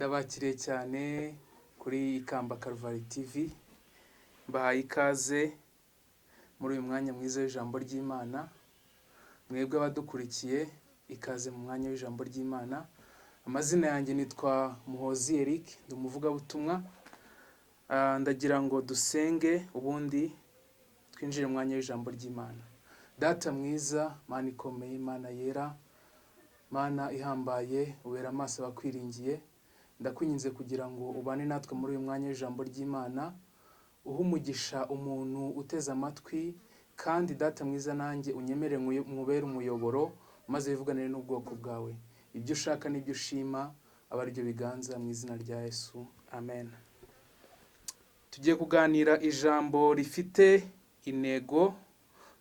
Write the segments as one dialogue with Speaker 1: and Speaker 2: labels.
Speaker 1: Ndabakiriye cyane kuri Ikamba Calvary TV, mbahaye ikaze muri uyu mwanya mwiza w'ijambo ry'Imana. Mwebwe abadukurikiye, ikaze mu mwanya w'ijambo ry'Imana. Amazina yanjye nitwa Muhozi Eric, ndi umuvugabutumwa. Ndagira ngo dusenge, ubundi twinjire mu mwanya w'ijambo ry'Imana. Data mwiza, Mana ikomeye, Mana yera, Mana ihambaye, ubera amaso abakwiringiye, ndakwinginze kugira ngo ubane natwe muri uyu mwanya w'ijambo ry'Imana, uhe umugisha umuntu uteze amatwi, kandi Data mwiza, nanjye unyemere nkubere umuyoboro, maze wivuganire n'ubwoko bwawe. Ibyo ushaka n'ibyo ushima abe aribyo biganza, mu izina rya Yesu, amen. Tugiye kuganira ijambo rifite intego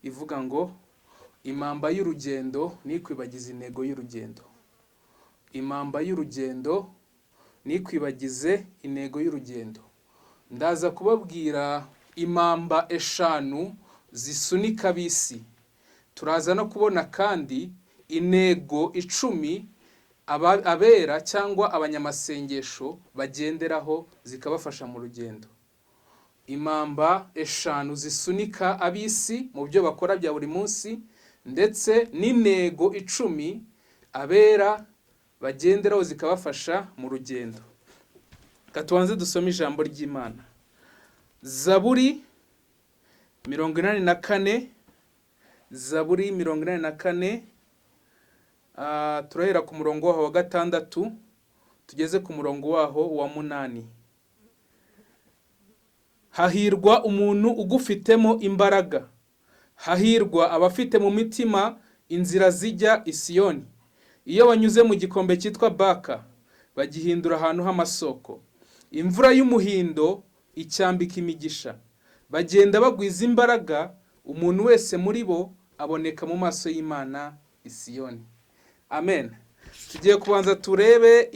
Speaker 1: ivuga ngo: "Impamba y'urugendo ntikwibagize intego y'urugendo." Impamba y'urugendo ntikwibagize intego y'urugendo. Ndaza kubabwira impamba eshanu zisunika ab'isi. Turaza no kubona kandi intego 10 abera cyangwa abanyamasengesho bagenderaho, zikabafasha mu rugendo. Impamba eshanu zisunika ab'isi mu byo bakora bya buri munsi, ndetse n'intego 10 abera bagenderaho zikabafasha mu rugendo. Reka tubanze dusome ijambo ry'Imana. Zaburi 84, Zaburi 84, turahera ku murongo waho wa gatandatu tugeze ku murongo waho wa munani. Hahirwa umuntu ugufitemo imbaraga, hahirwa abafite mu mitima inzira zijya i Siyoni. Iyo banyuze mu gikombe cyitwa Baka, bagihindura ahantu h'amasoko. Imvura y'umuhindo icyambika imigisha. Bagenda bagwiza imbaraga, umuntu wese muri bo aboneka mu maso y'Imana i Siyoni. Amen. Tugiye kubanza turebe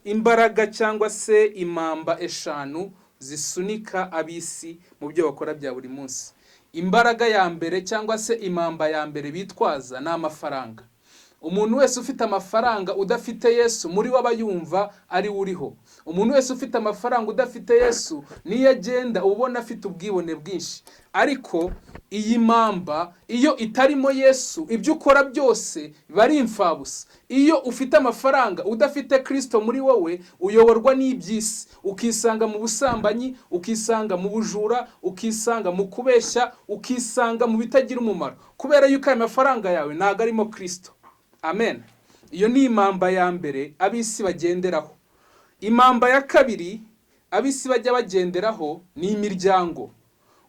Speaker 1: imbaraga cyangwa se impamba eshanu zisunika ab'isi mu byo bakora bya buri munsi. Imbaraga ya mbere cyangwa se impamba ya mbere bitwaza ni amafaranga. Umuntu wese ufite amafaranga udafite Yesu muri we, aba yumva ari we uriho. Umuntu wese ufite amafaranga udafite Yesu, niyo agenda uba ubona afite ubwibone bwinshi. Ariko iyi mpamba iyo itarimo Yesu, ibyo ukora byose biba ari imfabusa. Iyo ufite amafaranga udafite Kirisito muri wowe, uyoborwa n'iby'isi, ukisanga mu busambanyi, ukisanga mu bujura, ukisanga mu kubeshya, ukisanga mu bitagira umumaro, kubera yuko ayo mafaranga yawe ntabwo arimo Kirisito. Amen. Iyo ni impamba ya mbere ab'isi bagenderaho. Impamba ya kabiri ab'isi bajya bagenderaho ni imiryango.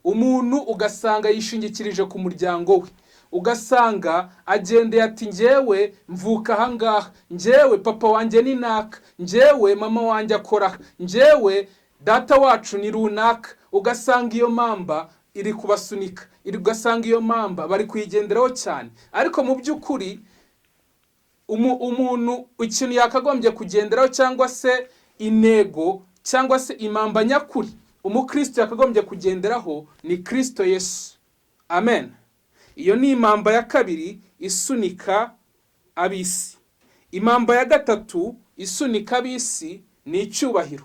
Speaker 1: Umuntu ugasanga yishingikirije ku muryango we, ugasanga agendeye ati: "Njyewe mvuka ahangaha, njyewe papa wanjye ni naka, njyewe mama wanjye akora aha, njyewe data wacu ni runaka." Ugasanga iyo mpamba iri kubasunika, ugasanga iyo mpamba bari kuyigenderaho cyane. Ariko mu by'ukuri umuntu ikintu yakagombye kugenderaho, cyangwa se intego, cyangwa se impamba nyakuri umukristo yakagombye kugenderaho, ni Kristo Yesu. Amen. Iyo ni impamba ya kabiri isunika ab'isi. Impamba ya gatatu isunika ab'isi ni icyubahiro.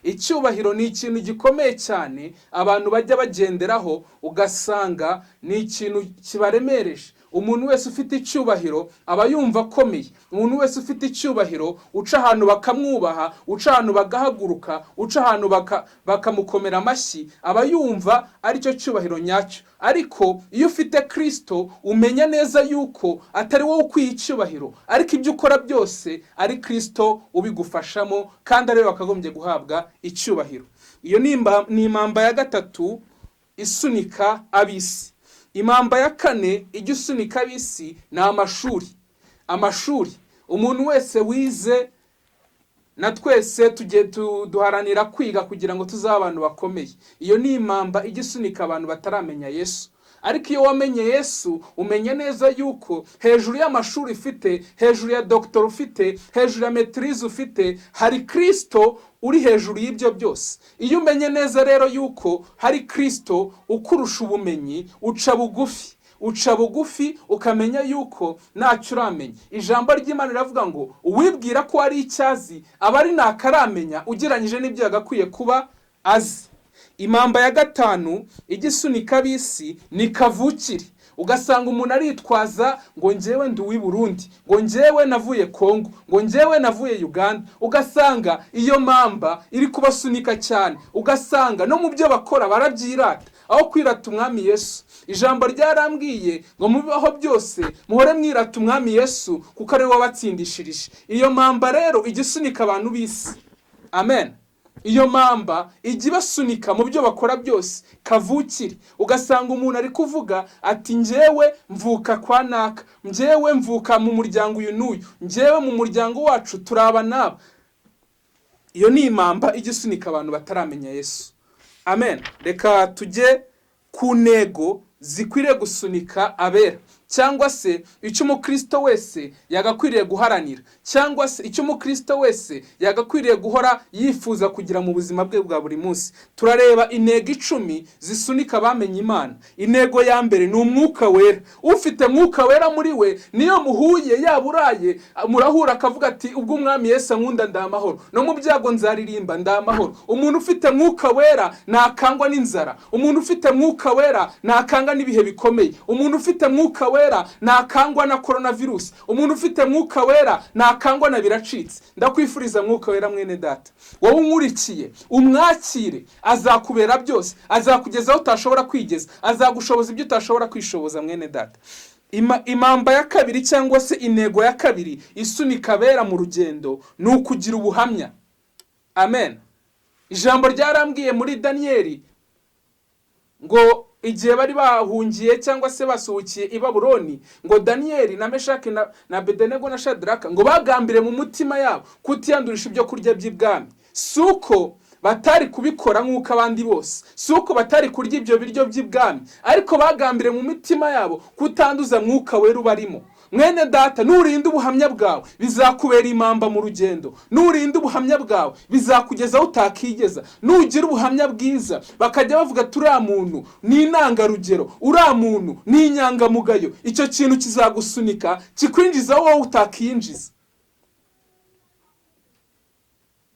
Speaker 1: Icyubahiro ni ikintu gikomeye cyane abantu bajya bagenderaho, ugasanga ni ikintu kibaremereje. Umuntu wese ufite icyubahiro aba yumva akomeye. Umuntu wese ufite icyubahiro, uca ahantu bakamwubaha, uca ahantu bagahaguruka, uca ahantu bakamukomera amashyi, aba yumva aricyo cyubahiro nyacyo. Ariko iyo ufite Kirisito, umenya neza yuko atari wowe ukwiye icyubahiro, ariko ibyo ukora byose ari Kirisito ubigufashamo, kandi ariwe wakagombye guhabwa icyubahiro. Iyo ni impamba ya gatatu isunika ab'isi. Impamba ya kane ijya isunika ab'isi ni amashuri. Amashuri, umuntu wese wize, na twese tugiye duharanira kwiga kugira ngo tuzabe abantu bakomeye. Iyo ni impamba ijya isunika abantu bataramenya Yesu. Ariko iyo wamenye Yesu, umenya neza yuko hejuru y'amashuri ufite, hejuru ya doctorat ufite, hejuru ya maîtrise ufite, hari Kirisito uri hejuru y'ibyo byose. Iyo umenye neza rero yuko hari Kirisito ukurusha ubumenyi, uca bugufi. Uca bugufi, ukamenya yuko ntacyo uramenya. Ijambo ry'Imana riravuga ngo uwibwira ko ari icyo azi aba ari ntakaramenya ugereranyije n'ibyo yagakwiye kuba azi. Impamba ya gatanu ijya isunika ab'isi ni kavukire. Ugasanga umuntu aritwaza ngo njyewe ndi uw'i Burundi, ngo njyewe navuye Kongo, ngo njyewe navuye Uganda. Ugasanga iyo mamba iri kubasunika cyane, ugasanga no mu byo bakora barabyirata aho kwirata Umwami Yesu. Ijambo ryarambwiye ngo mubibaho byose muhore mwirata Umwami Yesu, kuko ari we wabatsindishirije. Iyo mamba rero ijya isunika abantu b'isi. Amen. Iyo mamba ijya ibasunika mu byo bakora byose, kavukire. Ugasanga umuntu ari kuvuga ati njyewe mvuka kwa naka, njyewe mvuka mu muryango uyu n'uyu, njyewe mu muryango wacu turaba n'aba. Iyo ni impamba ijya isunika abantu bataramenya Yesu. Amen. Reka tujye ku ntego zikwiriye gusunika abera, cyangwa se icyo umukristo wese yagakwiriye guharanira, cyangwa se icyo umukristo wese yagakwiriye guhora yifuza kugira mu buzima bwe bwa buri munsi. Turareba intego 10 zisunika abamenye Imana. Intego ya mbere ni Umwuka Wera. Ufite Mwuka Wera muri we, niyo muhuye, yaba uraye murahura, akavuga ati ubwo Umwami Yesu ankunda ndi amahoro, no mu byago nzaririmba ndi amahoro. Umuntu ufite Mwuka Wera ntakangwa n'inzara. Umuntu ufite Mwuka Wera ntakangwa n'ibihe bikomeye. Umuntu ufite Mwuka Wera ntakangwa na coronavirus. Umuntu ufite Mwuka Wera ntakangwa na biracitse. Ndakwifuriza Mwuka Wera, mwene data wowe unkurikiye. Umwakire, azakubera byose, azakugeza aho utashobora kwigeza, azagushoboza ibyo utashobora kwishoboza, mwene data. Impamba ya kabiri, cyangwa se intego ya kabiri isunika abera mu rugendo, ni ukugira ubuhamya. Amen. Ijambo ryarambwiye muri Daniyeli ngo igihe bari bahungiye cyangwa se basuhukiye i Babuloni, ngo Daniyeli na Meshaki na Abedenego na Shadraka ngo bagambire mu mutima yabo kutiyandurisha ibyo kurya by'ibwami. Si uko batari kubikora nk'uko abandi bose, si uko batari kurya ibyo biryo by'ibwami, ariko bagambire mu mitima yabo kutanduza Mwuka Wera ubarimo. Mwene data, nurinda ubuhamya bwawe bizakubera impamba mu rugendo. Nurinda ubuhamya bwawe bizakugeza aho utakigeza. Nugira ubuhamya bwiza, bakajya bavuga ati uriya muntu ni intangarugero, uriya muntu ni inyangamugayo, icyo kintu kizagusunika kikwinjiza aho wowe utakinjiza.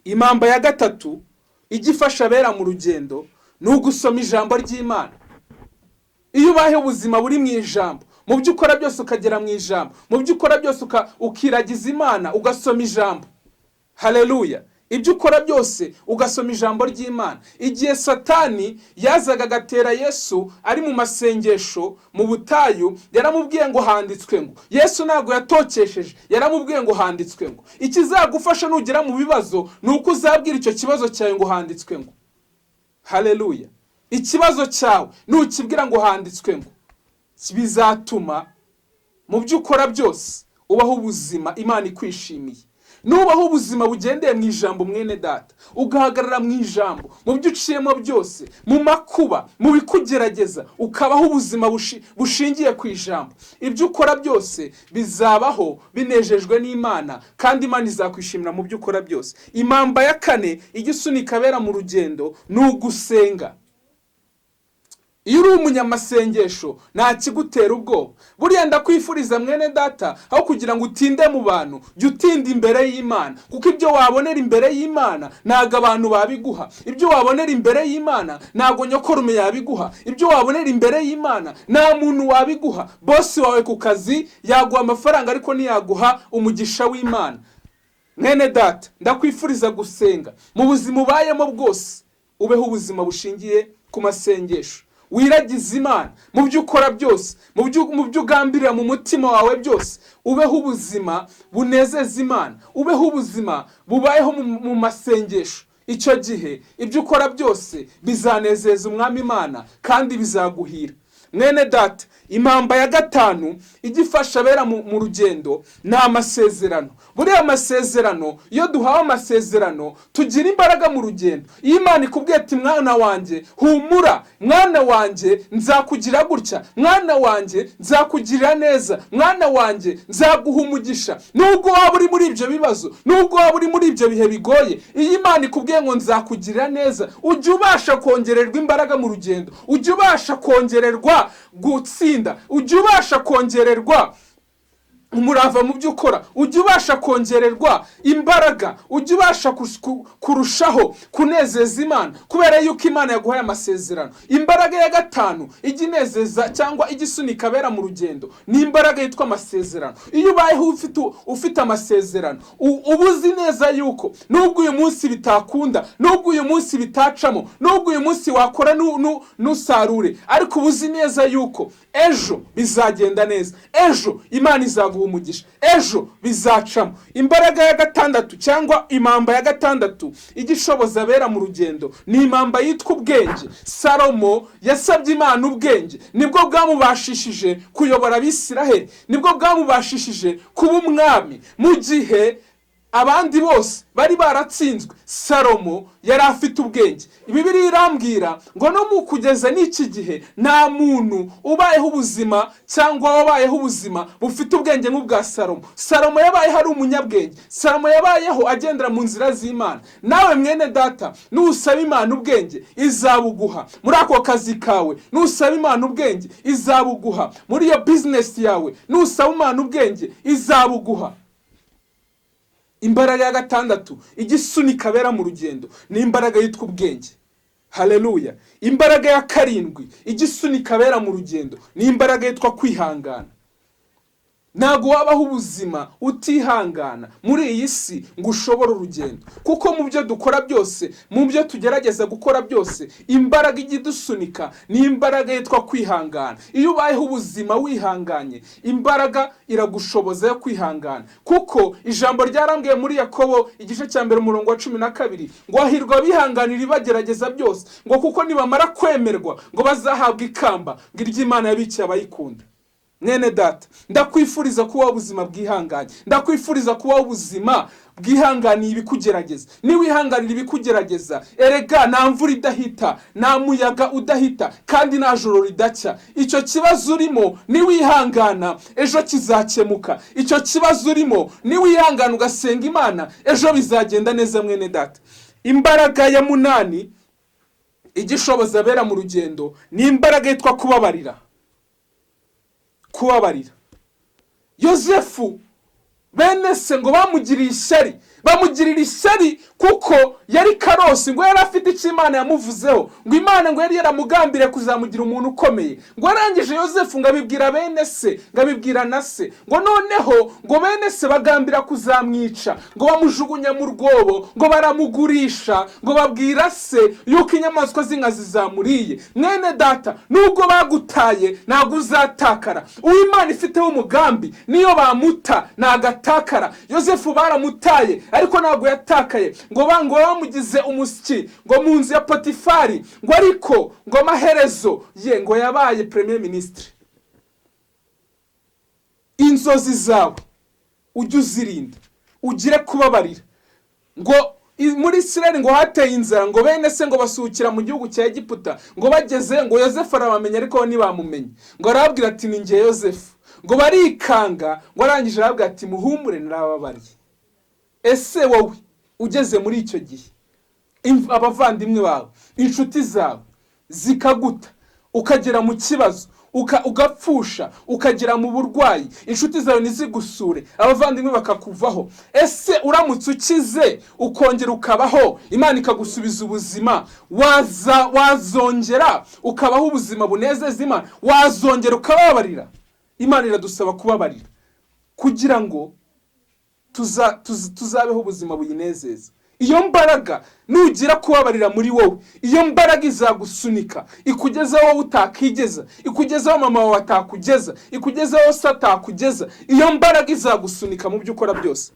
Speaker 1: Impamba ya gatatu ijya ifasha abera mu rugendo ni ugusoma ijambo ry'Imana. Iyo ubayeho ubuzima buri mu ijambo, mu byo ukora byose ukagera mu ijambo, mu byo ukora byose ukiragiza Imana, ugasoma ijambo, haleluya, ibyo ukora byose ugasoma ijambo ry'Imana. Igihe Satani yazaga agatera Yesu ari mu masengesho mu butayu, yaramubwiye ngo handitswe ngo. Yesu ntabwo yatokesheje, yaramubwiye ngo handitswe ngo. Ikizagufasha nugera mu bibazo ni uko uzabwira icyo kibazo cyawe ngo handitswe ngo. Haleluya. Ikibazo cyawe nukibwira ngo handitswe ngo, bizatuma mu byo ukora byose ubaho ubuzima Imana ikwishimiye. Nubaho ubuzima bugendeye mu ijambo, mwene data, ugahagarara mu ijambo mu byo uciyemo byose, mu makuba, mu bikugerageza, ukabaho ubuzima bushingiye ku ijambo, ibyo ukora byose bizabaho binejejwe n'Imana, kandi Imana izakwishimira mu byo ukora byose. Impamba ya kane ijya isunika abera mu rugendo ni ugusenga. Iyo uri umunyamasengesho nta kigutera ubwoba. Buriya ndakwifuriza, mwene data, aho kugira ngo utinde mu bantu, jya utinda imbere y'Imana, kuko ibyo wabonera imbere y'Imana ntabwo abantu babiguha. Ibyo wabonera imbere y'Imana ntabwo nyokorume yabiguha. Ibyo wabonera imbere y'Imana nta muntu wabiguha. Bosi wawe ku kazi yaguha amafaranga, ariko ntiyaguha umugisha w'Imana. Mwene data, ndakwifuriza gusenga. Mu buzima ubayemo bwose ubeho ubuzima bushingiye ku masengesho, wiragize Imana mu byo ukora byose, mu byo ugambirira mu mutima wawe byose. Ubeho ubuzima bunezeza Imana, ubeho ubuzima bubayeho mu masengesho. Icyo gihe ibyo ukora byose bizanezeza Umwami Imana kandi bizaguhira, mwene data. Impamba ya gatanu ijya ifasha abera mu rugendo ni amasezerano. Buriya amasezerano, iyo duhawe amasezerano tugira imbaraga mu rugendo. Iyo Imana ikubwiye ati mwana wanjye humura, mwana wanjye nzakugira gutya, mwana wanjye nzakugirira neza, mwana wanjye nzaguha umugisha, nubwo waba uri muri ibyo bibazo, nubwo waba uri muri ibyo bihe bigoye, iyo Imana ikubwiye ngo nzakugirira neza, ujya ubasha kongererwa imbaraga mu rugendo, ujya ubasha kongererwa ubasha gutsinda, ujya ubasha kongererwa umurava mu byo ukora, ujya ubasha kongererwa imbaraga, ujya ubasha kurushaho kunezeza Imana kubera yuko Imana yaguhaye amasezerano. Imbaraga ya gatanu ijya inezeza cyangwa ijya isunika abera mu rugendo ni imbaraga yitwa amasezerano. Iyo ubayeho ufite amasezerano, uba uzi neza yuko nubwo uyu munsi bitakunda, nubwo uyu munsi bitacamo, nubwo uyu munsi wakora nusarure, ariko uba uzi neza yuko ejo bizagenda neza, ejo Imana izaguha umugisha, ejo bizacamo. Imbaraga ya gatandatu cyangwa impamba ya gatandatu ijya ishoboza abera mu rugendo ni impamba yitwa ubwenge. Salomo yasabye Imana ubwenge, nibwo bwamubashishije kuyobora Abisiraheli, nibwo bwamubashishije kuba umwami mu gihe abandi bose bari baratsinzwe. Salomo yari afite ubwenge. Bibiliya irambwira ngo no mu kugeza n'iki gihe nta muntu ubayeho ubuzima cyangwa wabayeho ubuzima bufite ubwenge nk'ubwa Salomo. Salomo yabayeho ari umunyabwenge, Salomo yabayeho agendera mu nzira z'Imana. Nawe mwene data, nusaba Imana ubwenge izabuguha muri ako kazi kawe, nusaba Imana ubwenge izabuguha muri iyo bizinesi yawe, nusaba Imana ubwenge izabuguha. Imbaraga ya gatandatu ijya isunika abera mu rugendo ni imbaraga yitwa ubwenge. Haleluya! Imbaraga ya karindwi ijya isunika abera mu rugendo ni imbaraga yitwa kwihangana. Ntabwo wabaho ubuzima utihangana muri iyi si ngo ushobore urugendo, kuko mu byo dukora byose, mu byo tugerageza gukora byose, imbaraga ijya idusunika ni imbaraga yitwa kwihangana. Iyo ubayeho ubuzima wihanganye, imbaraga iragushoboza yo kwihangana, kuko ijambo ryarambwiye muri Yakobo igice cya 1 umurongo wa 12 ngo hahirwa abihanganira ibagerageza byose, ngo kuko nibamara kwemerwa ngo bazahabwa ikamba ngo iry'Imana yabikiye abayikunda. Mwene data, ndakwifuriza kubaho ubuzima bwihanganye, ndakwifuriza kubaho ubuzima bwihanganiye ibikugerageza. Niwihanganira ibikugerageza, erega nta mvura idahita, nta muyaga udahita, kandi nta joro ridacya. Icyo kibazo urimo niwihangana ejo kizakemuka. Icyo kibazo urimo niwihangana ugasenga Imana ejo bizagenda neza, mwene data. Imbaraga ya munani igishoboza abera mu rugendo ni imbaraga yitwa kubabarira. Kubabarira. Yosefu bene se ngo bamugiriye ishyari, bamugirira ishyari kuko yari karosi, ngo yari afite icyo Imana yamuvuzeho, ngo Imana ngo yari yaramugambiriye kuzamugira umuntu ukomeye. Ngo arangije Yosefu ngo abibwira bene se, ngo abibwira na se, ngo noneho ngo bene se bagambira kuzamwica, ngo bamujugunya mu rwobo, ngo baramugurisha, ngo babwira se yuko inyamaswa z'inkazi zamuriye. Mwene data, nubwo bagutaye ntabwo uzatakara. Uwo Imana ifiteho umugambi niyo bamuta nagatakara. Yosefu baramutaye ariko ntabwo yatakaye. Ngo bamugize umusyi ngo mu nzu ya Potifari, ngo ariko ngo amaherezo ye ngo yabaye premier ministre. Inzozi zawe ujye uzirinda, ugire kubabarira. Ngo muri Isirayeli ngo hateye inzara, ngo bene se ngo basuhukira mu gihugu cya Egiputa, ngo bageze ngo Yosefu arabamenya ariko bo ntibamumenye. Ngo arababwira ati ni njye Yosefu. Ngo barikanga, ngo arangije arababwira ati muhumure narababariye. Ese wowe ugeze muri icyo gihe, abavandimwe bawe, inshuti zawe zikaguta, ukagera mu kibazo, ugapfusha, ukagera mu burwayi, inshuti zawe ntizigusure, abavandimwe bakakuvaho, ese uramutse ukize ukongera ukabaho, Imana ikagusubiza ubuzima, wazongera ukabaho ubuzima bunezeza Imana? Wazongera ukababarira? Imana iradusaba kubabarira kugira ngo tuzabeho ubuzima buyinezeza. Iyo mbaraga, nugira kubabarira muri wowe, iyo mbaraga izagusunika ikugeza wowe utakigeza, ikugeza aho mama wawe atakugeza, ikugeza aho se atakugeza. Iyo mbaraga izagusunika mu byo ukora byose.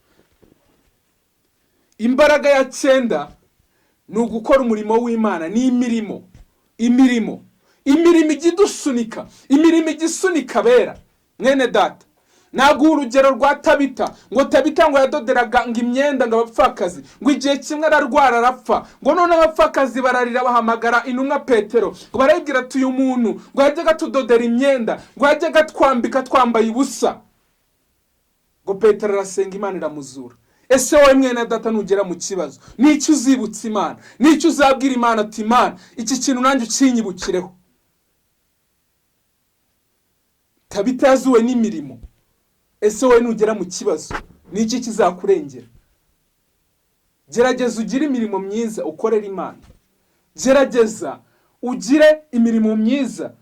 Speaker 1: Imbaraga ya cyenda ni ugukora umurimo w'Imana, ni imirimo. Imirimo ijya idusunika, imirimo ijya isunika abera. Mwene data, naguha urugero rwa Tabita. Ngo Tabita ngo yadoderaga ngo imyenda ngo abapfakazi, ngo igihe kimwe ararwara arapfa. Ngo none abapfakazi bararira, bahamagara intumwa Petero, ngo barayibwira ati uyu muntu ngo yajyaga atudodera imyenda, ngo yajyaga atwambika twambaye ubusa. Ngo Petero arasenga, Imana iramuzura. Ese wowe mwene data, nugera mu kibazo nicyo uzibutsa Imana? Nicyo uzabwira Imana ati Imana, iki kintu nanjye ukinyibukireho? Tabita yazuwe n'imirimo. Ese wowe nugera mu kibazo ni iki kizakurengera? Gerageza ugire imirimo myiza ukorera Imana. Gerageza ugire imirimo myiza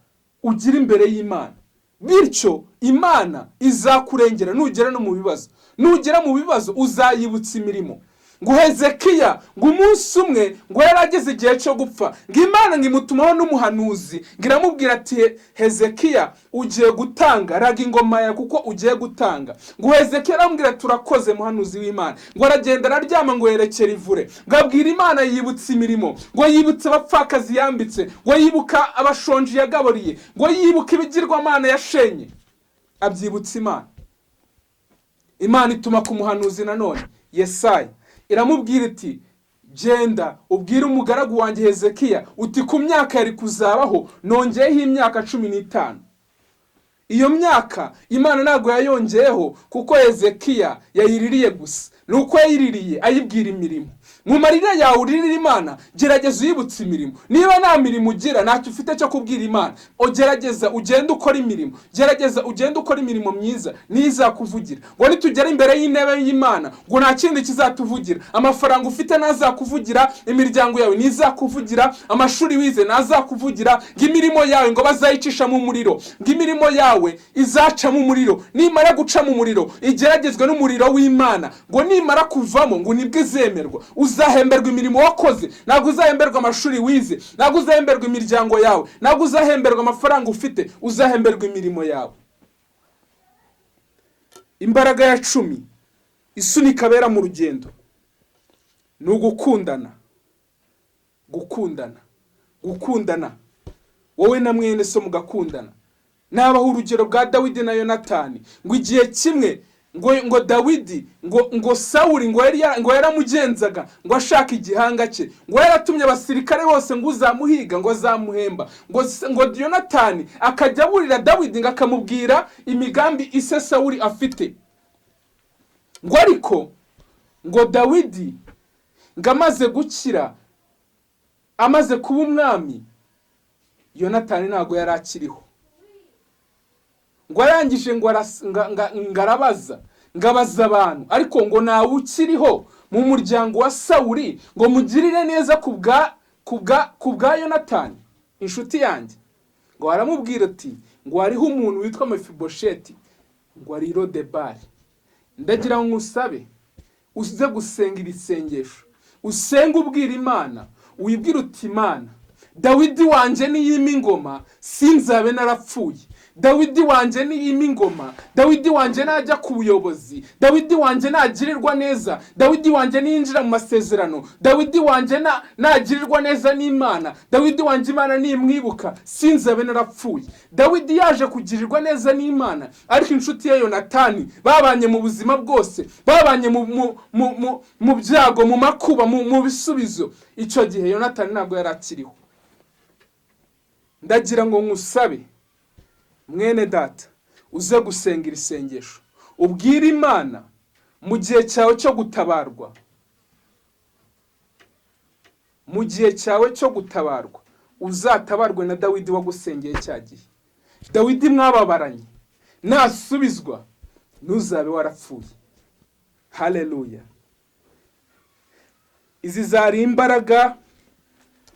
Speaker 1: ugire imbere y'Imana, bityo Imana izakurengera nugera no mu bibazo. Nugera mu bibazo uzayibutsa imirimo. Ngo Hezekiya ngo umunsi umwe ngo yari ageze igihe cyo gupfa, ngo Imana ngo imutumaho n'umuhanuzi, ngo iramubwira ati Hezekiya ugiye gutanga, raga ingoma yawe kuko ugiye gutanga. Ngo Hezekiya aramubwira ati urakoze muhanuzi w'Imana. Ngo aragenda araryama, ngo yerekera ivure, ngo abwira Imana yibutsa imirimo, ngo yibutse abapfakazi yambitse, ngo yibuka abashonji yagaburiye, ngo yibuka ibigirwamana yashenye, abyibutsa Imana. Imana ituma ku muhanuzi nanone Yesaya, iramubwira iti genda ubwire umugaragu wanjye Hezekiya uti ku myaka yari kuzabaho nongeyeho imyaka 15. Iyo myaka Imana ntabwo yayongeyeho kuko Hezekiya yayiririye gusa, ni uko yayiririye ayibwira imirimo. Mu marira yawe uririra Imana, gerageza uyibutse imirimo. Niba nta mirimo ugira, ntacyo ufite cyo kubwira Imana, gerageza ugende ukora imirimo, gerageza ugende ukora imirimo myiza niyo izakuvugira. Ngo nitugera imbere y'intebe y'Imana, ngo nta kindi kizatuvugira. Amafaranga ufite ntazakuvugira, imiryango yawe ntizakuvugira, amashuri wize ntazakuvugira, ngo imirimo yawe ngo bazayicisha mu muriro, ngo imirimo yawe izaca mu muriro. Nimara guca mu muriro igeragezwe n'umuriro w'Imana, ngo nimara kuvamo ngo nibwo izemerwa. Uzahemberwa imirimo wakoze, ntabwo uzahemberwa amashuri wize, ntabwo uzahemberwa imiryango yawe, ntabwo uzahemberwa amafaranga ufite, uzahemberwa imirimo yawe. Imbaraga ya 10 isunika abera mu rugendo ni ugukundana, gukundana, gukundana. Wowe na mwene so mugakundana. Nabaho urugero bwa Dawidi na Yonatani, ngo igihe kimwe ngo Dawidi ngo Sawuli ngo yaramugenzaga ngo ashaka igihanga cye, ngo yaratumye abasirikare bose ngo uzamuhiga ngo azamuhemba, ngo Yonatani akajya aburira Dawidi ngo akamubwira imigambi ise Sawuli afite. Ngo ariko ngo Dawidi ngo amaze gukira, amaze kuba umwami, Yonatani ntago yari akiriho. Ngo arangije ngo arabaza, ngabaza abantu, ariko ngo nawe ukiriho mu muryango wa Sawuli ngo mugirire neza kubwa Yonatani inshuti yanjye. Ngo aramubwira ati ngo hariho umuntu witwa Mefibosheti ngo ari Lodebari. Ndagira ngo usabe uze gusenga iri sengesho, usenge ubwira Imana, wibwira uti Imana, Dawidi wanjye niyima ingoma sinzabe narapfuye, Dawidi wanjye niyima ingoma, Dawidi wanjye najya ku buyobozi, Dawidi wanjye nagirirwa neza, Dawidi wanjye niyinjira mu masezerano, Dawidi wanjye nagirirwa neza n'Imana, Dawidi wanjye Imana nimwibuka sinzabe narapfuye. Dawidi yaje kugirirwa neza n'Imana, ariko inshuti ye Yonatani babanye mu buzima bwose, babanye mu byago, mu makuba, mu bisubizo. Icyo gihe Yonatani ntabwo yari akiriho. Ndagira ngo nkusabe mwene data uze gusenga iri sengesho, ubwire Imana mu gihe cyawe cyo gutabarwa, mu gihe cyawe cyo gutabarwa uzatabarwe na Dawidi wagusengeye cya gihe. Dawidi mwababaranye, nasubizwa ntuzabe warapfuye. Haleluya. Izi zari imbaraga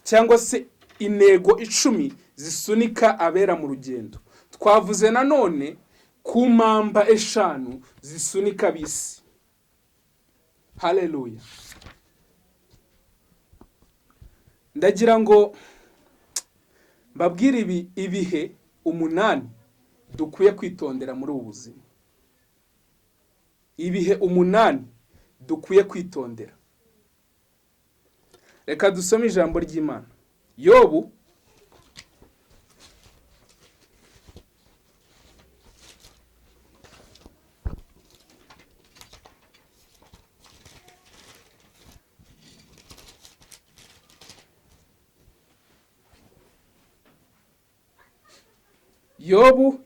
Speaker 1: cyangwa se intego 10 zisunika abera mu rugendo. Twavuze nanone ku mpamba 5 zisunika bisi. Haleluya. Ndagira ngo mbabwire ibihe 8 dukwiye kwitondera muri ubu buzima. Ibihe 8 dukwiye kwitondera. Reka dusome ijambo ry'Imana. Yobu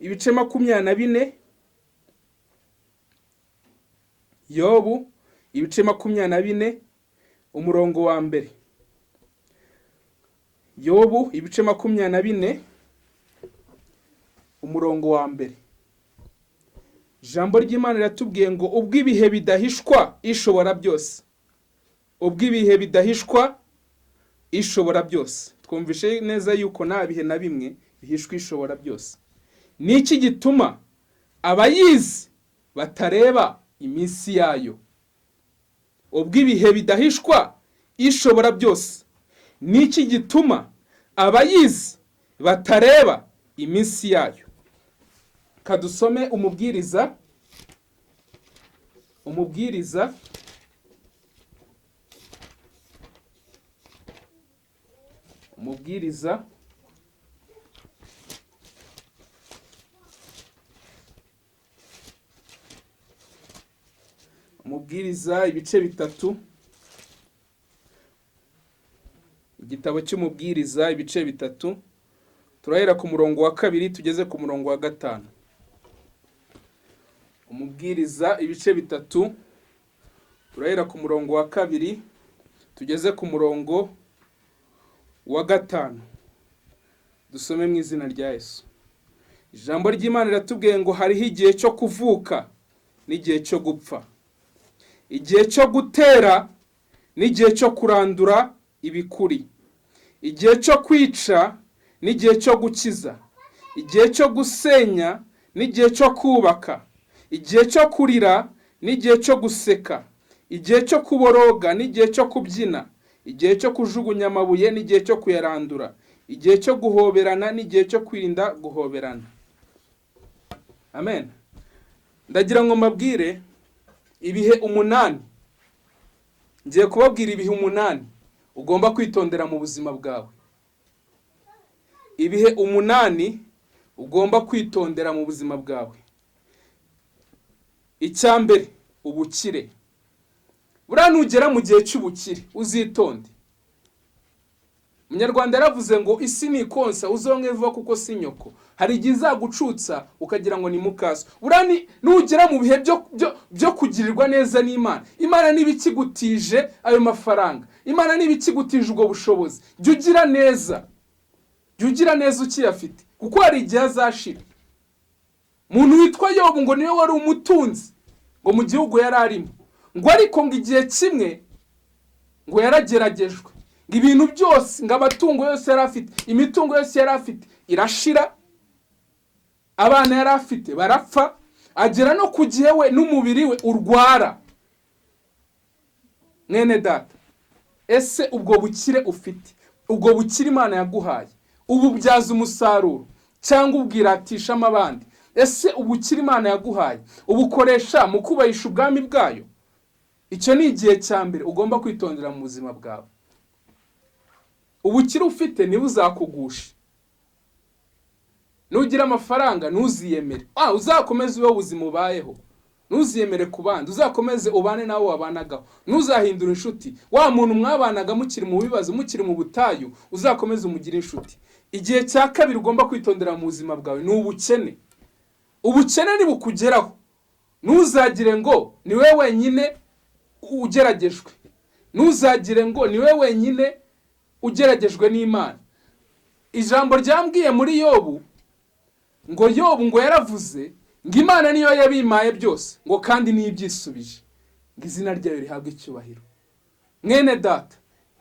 Speaker 1: ibice 24, Yobu ibice 24 umurongo wa mbere. Yobu ibice 24 umurongo wa mbere. Ijambo ry'Imana riratubwiye ngo ubwo ibihe bidahishwa ishobora byose, ubwo ibihe bidahishwa ishobora byose. Twumvishe neza yuko nta bihe na bimwe bihishwa ishobora byose. Ni iki gituma abayizi batareba iminsi yayo? Ubwo ibihe bidahishwa ishobora byose, ni iki gituma abayizi batareba iminsi yayo? Kadusome Umubwiriza, Umubwiriza Umubwiriza Umubwiriza ibice 3, igitabo cy'Umubwiriza ibice 3, turahera ku murongo wa 2 tugeze ku murongo wa 5. Umubwiriza ibice 3, turahera ku murongo wa 2 tugeze ku murongo wa 5. Dusome mu izina rya Yesu. Ijambo ry'Imana riratubwiye ngo hariho igihe cyo kuvuka n'igihe cyo gupfa, igihe cyo gutera n'igihe cyo kurandura ibikuri, igihe cyo kwica n'igihe cyo gukiza, igihe cyo gusenya n'igihe cyo kubaka, igihe cyo kurira n'igihe cyo guseka, igihe cyo kuboroga n'igihe cyo kubyina, igihe cyo kujugunya amabuye n'igihe cyo kuyarandura, igihe cyo guhoberana n'igihe cyo kwirinda guhoberana. Amen. Ndagira ngo mbabwire ibihe 8. Ngiye kubabwira ibihe 8 ugomba kwitondera mu buzima bwawe. Ibihe 8 ugomba kwitondera mu buzima bwawe. Icya mbere, ubukire. Buriya nugera mu gihe cy'ubukire uzitonde. Umunyarwanda yaravuze ngo isi ni ikonsa uzonke vuba kuko si nyoko. Hari igihe izagucutsa ukagira ngo ni mukaso. Buriya nugera mu bihe byo kugirirwa neza n'Imana, Imana niba ikigutije ayo mafaranga, Imana niba ikigutije ubwo bushobozi, jya ugira neza, jya ugira neza ukiyafite, kuko hari igihe azashira. Umuntu witwa Yobu ngo niwe wari umutunzi ngo mu gihugu yari arimo, ngo ariko ngo igihe kimwe ngo yarageragejwe, ngo ibintu byose, ngo amatungo yose yari afite, imitungo yose yari afite irashira, abana yari afite barapfa, agera no ku gihe we n'umubiri we urwara. Mwene data, ese ubwo bukire ufite, ubwo bukire Imana yaguhaye, ububyaza umusaruro cyangwa ubwiratishamo abandi? Ese ubukire Imana yaguhaye ubukoresha mu kubahisha ubwami bwayo? Icyo ni igihe cya mbere ugomba kwitondera mu buzima bwawe. Ubukire ufite ntibuzakugushe. Nugira amafaranga ntuziyemere, uzakomeze ube ubuzima ubayeho, ntuziyemere ku bandi, uzakomeze ubane nawe wabanagaho, ntuzahindure inshuti. Wa muntu mwabanaga mukiri mu bibazo, mukiri mu butayu, uzakomeze umugire inshuti. Igihe cya kabiri ugomba kwitondera mu buzima bwawe ni ubukene. Ubukene nibukugeraho ntuzagire ngo ni we wenyine ugeragejwe, ntuzagire ngo ni we wenyine ugeragejwe n'Imana. Ijambo ryambwiye muri Yobu ngo Yobu ngo yaravuze ngo Imana niyo yabimaye byose, ngo kandi niyo ibyisubije, ngo izina ryayo rihabwe icyubahiro. Mwene data,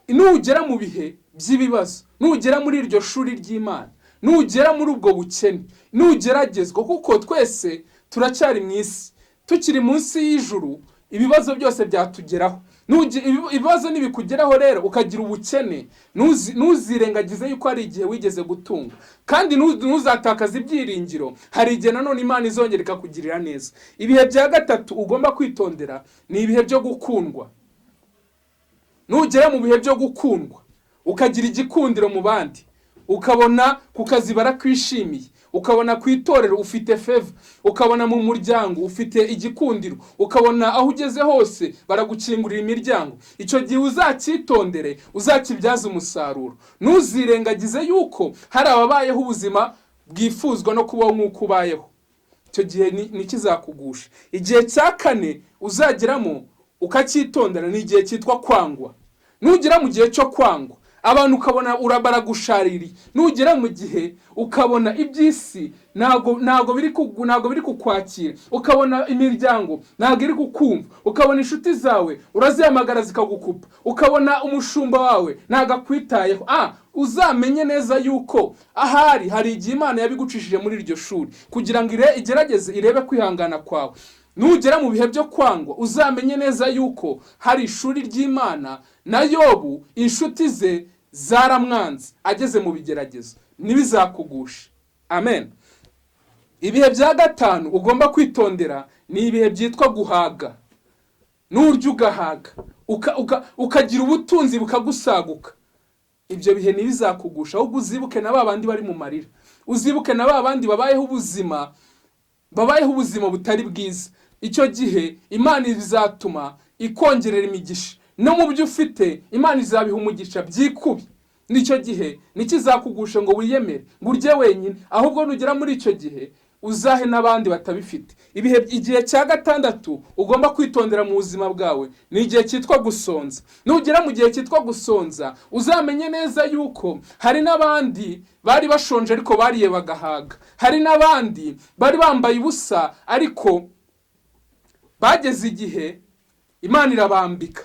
Speaker 1: nugera mu bihe by'ibibazo, nugera muri iryo shuri ry'Imana, nugera muri ubwo bukene, nugeragezwa, kuko twese turacyari mu isi, tukiri munsi y'ijuru, ibibazo byose byatugeraho. Ibibazo nibikugeraho rero ukagira ubukene, ntuzirengagize yuko hari igihe wigeze gutunga, kandi ntuzatakaze ibyiringiro. Hari igihe nanone Imana izongera ikakugirira neza. Ibihe bya gatatu ugomba kwitondera ni ibihe byo gukundwa. Nugera mu bihe byo gukundwa ukagira igikundiro mu bandi, ukabona ku kazi barakwishimiye, ukabona ku itorero ufite favor, ukabona mu muryango ufite igikundiro, ukabona aho ugeze hose baragukingurira imiryango, icyo gihe uzacyitondere, uzakibyaze umusaruro. Ntuzirengagize yuko hari ababayeho ubuzima bwifuzwa no kubaho nk'uko ubayeho. Icyo gihe nikizakugusha. Igihe cya kane uzageramo ukacyitondera ni igihe cyitwa kwangwa. Nugera mu gihe cyo kwangwa, Abantu ukabona baragushaririye. Nugera mu gihe ukabona iby'isi ntago biri kukwakira, ukabona imiryango ntago iri kukumva, ukabona inshuti zawe urazihamagara zikagukupa, ukabona umushumba wawe ntago akwitayeho, uzamenye neza yuko ahari hari igihe Imana yabigucishije muri iryo shuri kugira ngo igerageze irebe kwihangana kwawe. Nugera mu bihe byo kwangwa, uzamenye neza yuko hari ishuri ry'Imana. Na Yobu inshuti ze zaramwanze ageze mu bigeragezo, ntibizakugushe. Amen. Ibihe bya gatanu ugomba kwitondera ni ibihe byitwa guhaga. Nurya ugahaga, ukagira ubutunzi bukagusaguka, ibyo bihe ntibizakugusha, ahubwo uzibuke na ba bandi bari mu marira, uzibuke na ba bandi babayeho ubuzima butari bwiza. Icyo gihe Imana izatuma ikongerera imigisha, no mu byo ufite Imana izabiha umugisha byikubi. N'icyo gihe ntikizakugusha ngo wiyemere ngo urye wenyine, ahubwo nugera muri icyo gihe uzahe n'abandi batabifite. Igihe cya gatandatu ugomba kwitondera mu buzima bwawe ni igihe cyitwa gusonza. Nugera mu gihe cyitwa gusonza, uzamenye neza yuko hari n'abandi bari bashonje ariko bariye bagahaga, hari n'abandi bari bambaye ubusa ariko bageze igihe Imana irabambika.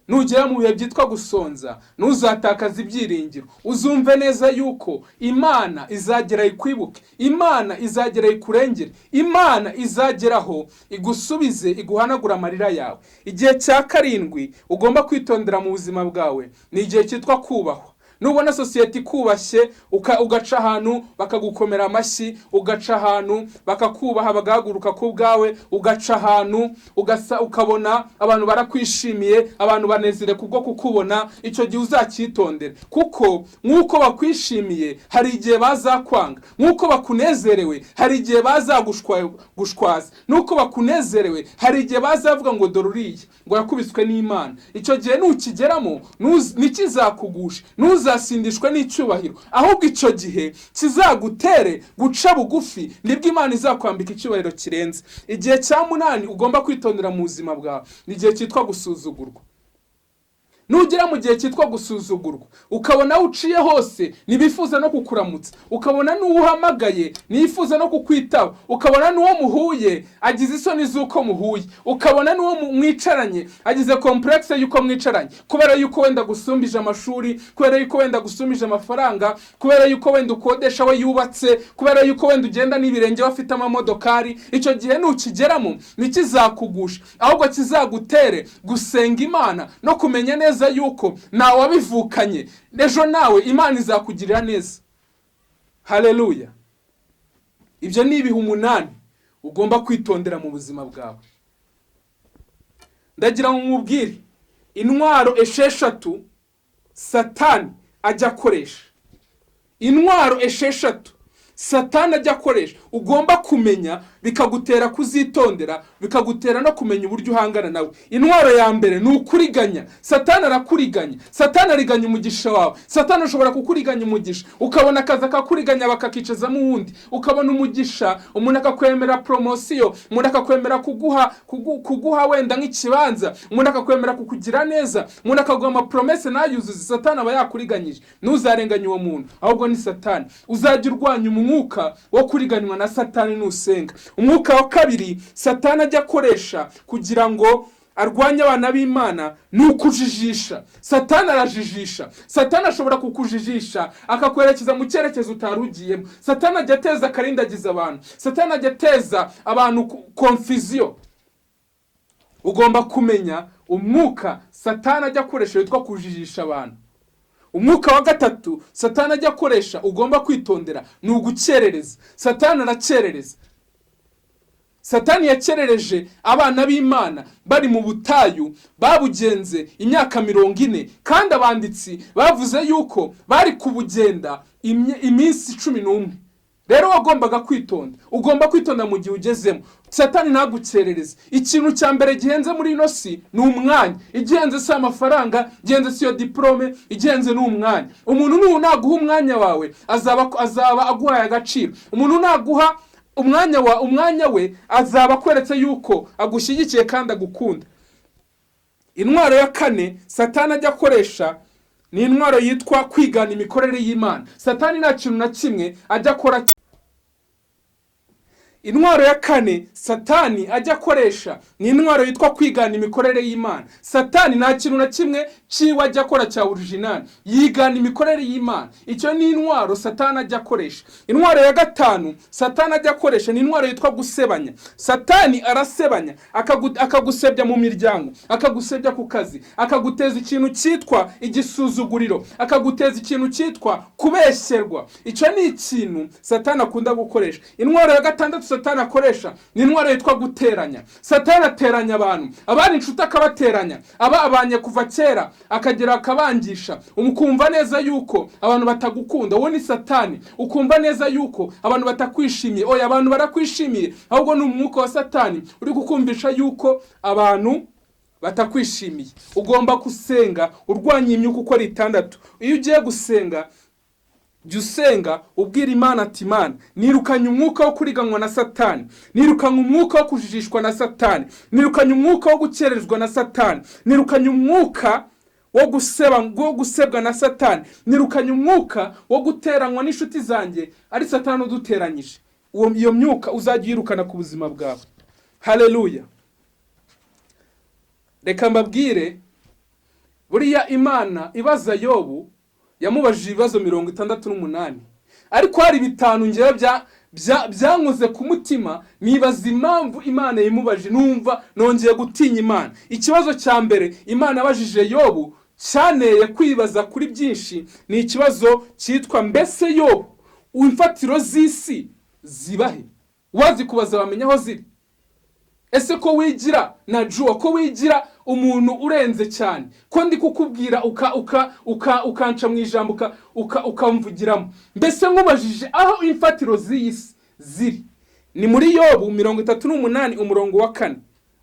Speaker 1: Nugera mu bihe byitwa gusonza, ntuzatakaze ibyiringiro, uzumve neza yuko Imana izagera ikwibuke, Imana izagera ikurengere, Imana izageraho igusubize, iguhanagura amarira yawe. Igihe cya karindwi ugomba kwitondera mu buzima bwawe ni igihe cyitwa kubahwa. Nubona sosiyete ikubashye, ugaca ahantu bakagukomera amashyi, ugaca ahantu bakakubaha, bagahaguruka ku bwawe, ugaca ahantu ukabona abantu barakwishimiye, abantu banezerewe kubwo kukubona, icyo gihe uzacyitondere, kuko nk'uko bakwishimiye hari igihe bazakwanga, nk'uko bakunezerewe hari igihe bazagushwaza, n'uko bakunezerewe hari igihe bazavuga ngo dore uriya ngo yakubiswe n'Imana. Icyo gihe nukigeramo ntikizakugusha, ntuzasindishwe n'icyubahiro, ahubwo icyo gihe kizagutere guca bugufi, nibwo Imana izakwambika icyubahiro kirenze. Igihe cya munani ugomba kwitondera mu buzima bwawe ni igihe cyitwa gusuzugurwa. Nugera mu gihe cyitwa gusuzugurwa, ukabona aho uciye hose ntibifuza no kukuramutsa, ukabona n'uwo uhamagaye ntiyifuza no kukwitaba, ukabona n'uwo muhuye agize isoni z'uko muhuye, ukabona n'uwo mwicaranye agize complexe y'uko mwicaranye, kubera yuko wenda gusumbije amashuri, kubera yuko wenda gusumbije amafaranga, kubera yuko wenda ukodesha we yubatse, kubera yuko wenda ugenda n'ibirenge bafite amamodokari, icyo gihe nukigeramo ntikizakugusha, ahubwo kizagutere gusenga Imana no kumenya neza yuko ntawe wabivukanye, ejo nawe Imana izakugirira neza. Haleluya! Ibyo ni ibihe 8 ugomba kwitondera mu buzima bwawe. Ndagira ngo nkubwire intwaro 6 Satani ajya akoresha, intwaro 6 Satani ajya akoresha ugomba kumenya, bikagutera kuzitondera, bikagutera no kumenya uburyo uhangana nawe. Intwaro ya mbere ni ukuriganya. Satani arakuriganya, Satani ariganya umugisha wawe. Satani ashobora kukuriganya umugisha, ukabona akazi akakuriganya bakakicazamo uwundi, ukabona umugisha, umuntu akakwemera promotion, umuntu akakwemera kuguha wenda nk'ikibanza, umuntu akakwemera kukugira neza, umuntu akaguha amapromesse ntayuzuze. Satani aba yakuriganyije. Ntuzarenganye uwo muntu, ahubwo ni Satani. Uzajya urwanya umwuka wo kuriganywa na Satani nusenga. Umwuka wa kabiri Satani ajya akoresha kugira ngo arwanye abana b'Imana ni ukujijisha. Satani arajijisha. Satani ashobora kukujijisha akakwerekeza mu cyerekezo utari ugiyemo. Satani ajya ateza akarindagiza abantu, Satani ajya ateza abantu confusion. Ugomba kumenya umwuka Satani ajya akoresha witwa kujijisha abantu. Umwuka wa gatatu Satani ajya akoresha ugomba kwitondera ni ugukerereza. Satani arakerereza. Satani yakerereje abana b'Imana bari mu butayu, babugenze imyaka 40, kandi abanditsi bavuze yuko bari kubugenda iminsi 11. Rero wagombaga kwitonda, ugomba kwitonda mu gihe ugezemo, Satani ntagukerereze. Ikintu cya mbere gihenze muri ino si ni umwanya. Igihenze si amafaranga, igihenze si iyo diporome, igihenze ni umwanya. Umuntu nubu naguha umwanya wawe azaba aguhaye agaciro. Umuntu naguha umwanya we azaba akweretse yuko agushyigikiye kandi agukunda. Intwaro ya kane Satani ajya akoresha ni ni intwaro yitwa kwigana imikorere y'Imana. Satani nta kintu na kimwe ajya akora. Intwaro ya kane Satani ajya akoresha ni intwaro yitwa kwigana imikorere y'Imana. Satani nta kintu na kimwe ciwe ajya akora cya original, yigana imikorere y'Imana. Icyo ni intwaro Satani ajya akoresha. Intwaro ya gatanu Satani ajya akoresha ni intwaro yitwa gusebanya. Satani arasebanya, akagusebya mu miryango, akagusebya ku kazi, akaguteza ikintu cyitwa igisuzuguriro, akaguteza ikintu cyitwa kubeshyerwa. Icyo ni ikintu Satani akunda gukoresha. Intwaro ya gatandatu Satani akoresha ni intwaro yitwa guteranya. Satani ateranya abantu, abari inshuti akabateranya, ababanye kuva kera akagera akabangisha. Ukumva neza yuko abantu batagukunda, wowe ni Satani. Ukumva neza yuko abantu batakwishimiye. Oya, abantu barakwishimiye, ahubwo ni umwuka wa Satani uri kukumvisha yuko abantu batakwishimiye. Ugomba gusenga urwanya imyuka uko ari itandatu. Iyo ugiye gusenga, jya usenga ubwira Imana ati: "Imana, nirukanye umwuka wo kuriganywa na Satani, nirukanye umwuka wo kujijishwa na Satani, nirukanye umwuka wo gukererezwa na Satani, nirukanye umwuka wo guseba, wo gusebwa na Satani, nirukanye umwuka wo guteranywa n'inshuti zanjye ari Satani uduteranyije." Iyo myuka uzajya uyirukana ku buzima bwawe. Haleluya! Reka mbabwire, buriya Imana ibaza Yobu yamubajije ibibazo 68, ariko hari bitanu ngewe byankoze ku mutima, nibaza impamvu Imana yimubajije, numva nongeye gutinya Imana. Ikibazo cya mbere Imana yabajije Yobu cyaneye kwibaza kuri byinshi ni ikibazo cyitwa: "Mbese Yobu, imfatiro z'isi zibahe?" Wazi kubaza wamenya aho ziri? Ese ko wigira na juwa, ko wigira umuntu urenze cyane, ko ndi kukubwira uka uka uka ukanca mu ijambo, uka uka ukamvugiramo, mbese nkubajije aho imfatiro z'iyi si ziri? Ni muri Yobu 38 umurongo wa 4,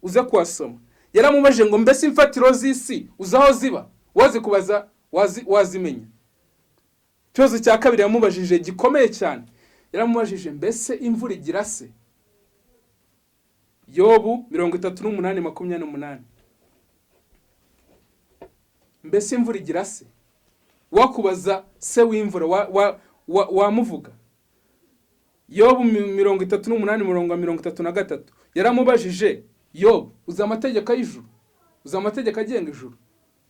Speaker 1: uze kuhasoma. Yaramubajije ngo: "Mbese imfatiro z'isi uzi aho ziba?" Wazi kubaza wazi wazimenya? Ikibazo cya kabiri yamubajije gikomeye cyane, yaramubajije: "Mbese imvura igira se?" Yobu 38:28. Mbese imvura igira se? Wakubaza se w'imvura wamuvuga? Yobu 38 umurongo wa 33, yaramubajije: "Yobu, uzi amategeko y'ijuru? Uzi amategeko agenga ijuru?"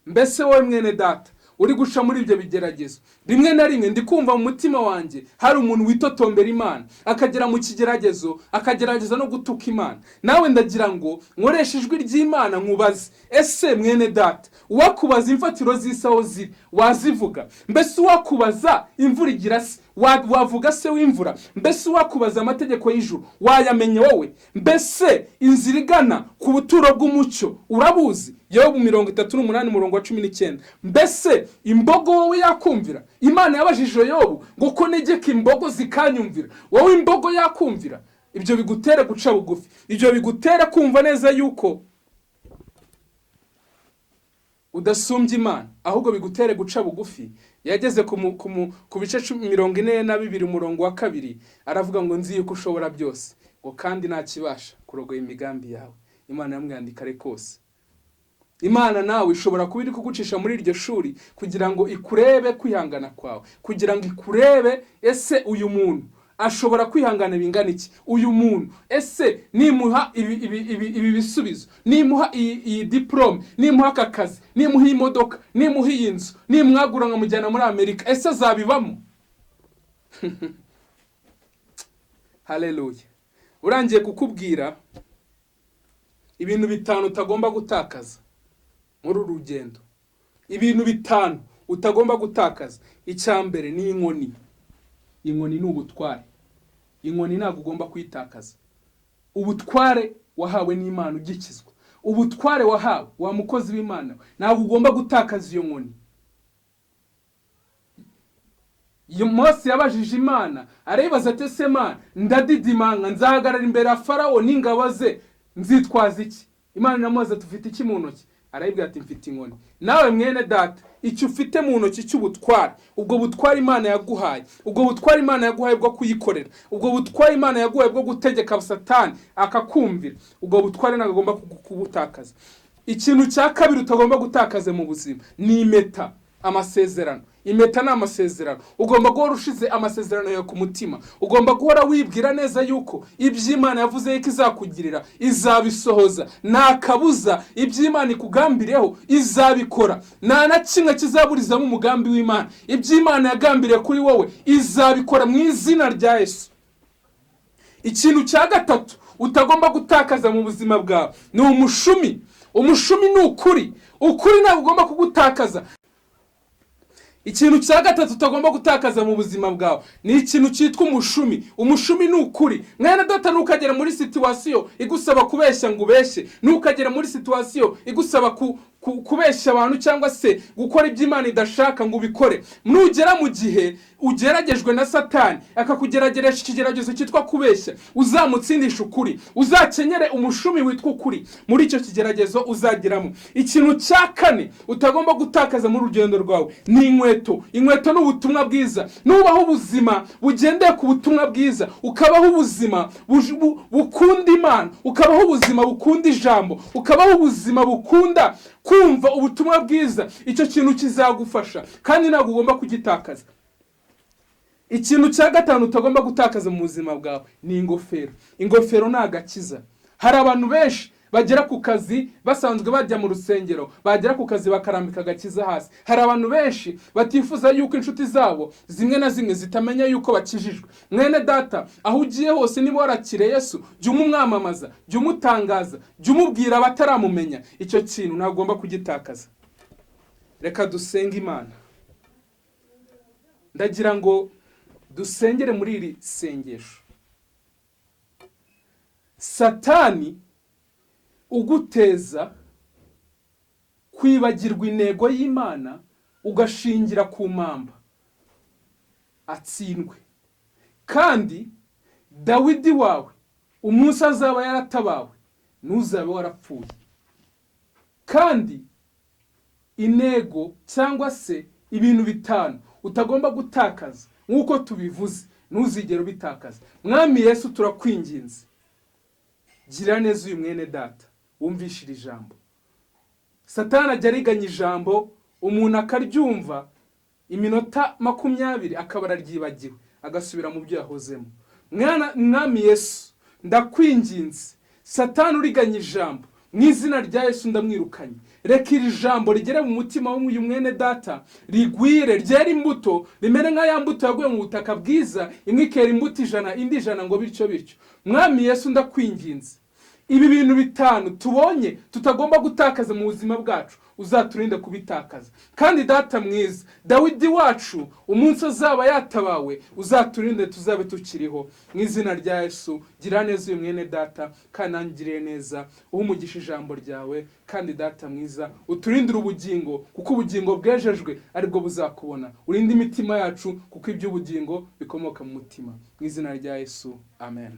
Speaker 1: Mbese wowe mwene data uri guca muri ibyo bigeragezo, rimwe na rimwe ndi kumva mu mutima wanjye hari umuntu witotombera Imana, akagera mu kigeragezo akagerageza no gutuka Imana. Nawe ndagira ngo nkoreshe ijwi ry'Imana nkubaze: ese mwene data, uwakubaza imfatiro z'isi aho ziri wazivuga? Mbese uwakubaza imvura igira se, wavuga se w'imvura? Mbese uwakubaza amategeko y'ijuru wayamenya wowe? Mbese inzira igana ku buturo bw'umucyo urabuzi? Yobu 38 umurongo wa 19. Mbese imbogo wowe yakumvira? Imana yabajije Yobu ngo: "Ko negeka imbogo zikanyumvira, wowe imbogo yakumvira?" Ibyo bigutere guca bugufi, ibyo bigutere kumva neza yuko udasumbya Imana, ahubwo bigutere guca bugufi. Yageze ku bice 42 umurongo wa 2, aravuga ngo: "Nzi yuko ushobora byose," ngo "kandi ntakibasha kurogoya imigambi yawe." Imana yamwandika kare kose. Imana nawe ishobora kuba iri kugucisha muri iryo shuri kugira ngo ikurebe kwihangana kwawe, kugira ngo ikurebe: ese uyu muntu ashobora kwihangana bingana iki? Uyu muntu ese nimuha ibi bisubizo, nimuha iyi diporome, nimuha aka kazi, nimuha iyi modoka, nimuha iyi nzu, nimwagura nkamujyana muri Amerika, ese azabibamo? Haleluya! Urangiye kukubwira ibintu bitanu utagomba gutakaza muri uru rugendo. Ibintu bitanu utagomba gutakaza: icya mbere ni inkoni. Inkoni ni ubutware. Inkoni ntabwo ugomba kuyitakaza. Ubutware wahawe n'Imana ugikizwa, ubutware wahawe wa mukozi w'Imana, ntabwo ugomba gutakaza iyo nkoni. Iyo Mose yabajije Imana, arayibaza ati: "Ese Mana, ndadidimanga, nzahagarara imbere ya Farawo n'ingabo ze nzitwaza iki?" Imana iramubaza ati: "Ufite iki mu ntoki?" Arayibwira ati: "Mfite inkoni." Nawe mwene data, icyo ufite mu ntoki cy'ubutware, ubwo butware Imana yaguhaye, ubwo butware Imana yaguhaye bwo kuyikorera, ubwo butware Imana yaguhaye bwo gutegeka Satani akakumvira, ubwo butware ntabwo ugomba kubutakaza. Ikintu cya kabiri utagomba gutakaza mu buzima ni impeta. Amasezerano, impeta ni amasezerano. Ugomba guhora ushize amasezerano yawe ku mutima. Ugomba guhora wibwira neza yuko ibyo Imana yavuze yuko izakugirira izabisohoza. Nta kabuza, ibyo Imana ikugambiriyeho izabikora. Nta na kimwe kizaburizamo umugambi w'Imana. Ibyo Imana yagambiriye kuri wowe izabikora mu izina rya Yesu. Ikintu cya gatatu utagomba gutakaza mu buzima bwawe ni umushumi. Umushumi ni ukuri. Ukuri ntabwo ugomba kugutakaza. Ikintu cya gatatu utagomba gutakaza mu buzima bwawe ni ikintu cyitwa umushumi. Umushumi ni ukuri. Mwene data, ntukagere muri situation igusaba kubeshya ngo ubeshye. Ntukagere muri situation igusaba kubeshya abantu cyangwa se gukora ibyo Imana idashaka ngo ubikore. Nugera mu gihe ugeragejwe na Satani, akakugerageresha ikigeragezo cyitwa kubeshya, uzamutsindisha ukuri. Uzakenyere umushumi witwa ukuri muri icyo kigeragezo uzageramo. Ikintu cya kane utagomba gutakaza muri rugendo rwawe ni inkweto. Inkweto ni ubutumwa bwiza. Nubaho ubuzima bugendeye ku butumwa bwiza, ukabaho ubuzima bukunda Imana, ukabaho ubuzima bukunda ijambo, ukabaho ubuzima bukunda kumva ubutumwa bwiza, icyo kintu kizagufasha kandi ntabwo ugomba kugitakaza. Ikintu cya gatanu utagomba gutakaza mu buzima bwawe ni ingofero. Ingofero ni agakiza. Hari abantu benshi bagera ku kazi, basanzwe bajya mu rusengero, bagera ku kazi bakarambika agakiza hasi. Hari abantu benshi batifuza yuko inshuti zabo zimwe na zimwe zitamenya yuko bakijijwe. Mwene data, aho ugiye hose, niba warakiriye Yesu, jya umumwamamaza, jya umutangaza, jya umubwira abataramumenya. Icyo kintu ntagomba kugitakaza. Reka dusenge Imana. Ndagira ngo dusengere muri iri sengesho. Satani uguteza kwibagirwa intego y'Imana, ugashingira ku mpamba, atsindwe. Kandi Dawidi wawe umunsi azaba yaratabawe ntuzabe warapfuye. Kandi intego cyangwa se ibintu bitanu utagomba gutakaza, nk'uko tubivuze, ntuzigere ubitakaza. Mwami Yesu, turakwinginze, gira neza uyu mwene data wumvishe iri jambo. Satani ajya ariganya ijambo, umuntu akaryumva iminota 20 akaba araryibagiwe, agasubira mu byo yahozemo. Mwana, Mwami Yesu, ndakwinginze, Satani uriganya ijambo, mu izina rya Yesu ndamwirukanye. Reka iri jambo rigere mu mutima w'uyu mwene data, rigwire, ryere imbuto, rimere nka ya mbuto yaguye mu butaka bwiza, imwe ikera imbuto 100, indi 100, ngo bityo bityo. Mwami Yesu, ndakwinginze, ibi bintu bitanu tubonye tutagomba gutakaza mu buzima bwacu, uzaturinde kubitakaza. Kandi Data mwiza, Dawidi wacu umunsi azaba yatabawe, uzaturinde tuzabe tukiriho. Mu izina rya Yesu, gira neza uyu mwene data kandi nangiriye neza, uhe umugisha ijambo ryawe. Kandi Data mwiza, uturindire ubugingo, kuko ubugingo bwejejwe aribwo buzakubona. Urinde imitima yacu, kuko iby'ubugingo bikomoka mu mutima. Mu izina rya Yesu, amen.